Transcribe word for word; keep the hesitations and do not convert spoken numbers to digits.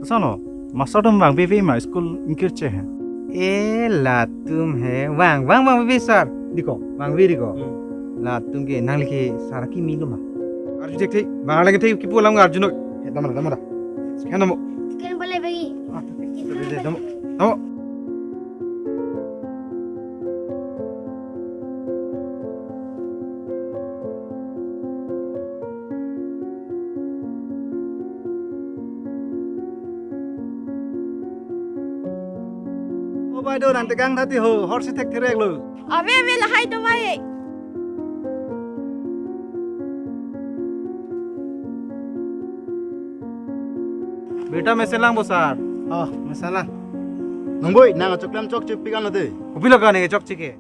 Sano, master atum vangve ve ma, school ingkirche he. E latum he, vang, vang, vangve sir. Diko, vangve diko. Hmm. Latum ke nangli ke sir akimi lo ma. Arju thekthek, vang lagi thek kipu alam arju noi. He, dam da, dam da. Sekian dam. Sekian boleh bagi. Ah, dam, dam. O bai do, nang tekang thati ho, hor si thek therek lo. Ave, ave, lahai do bai. Birta mesenlang bo sir. Oh, mesenlang. Nongboi, nang achoklam chokche pik an lo de. Kopilo ka ne chokche ke?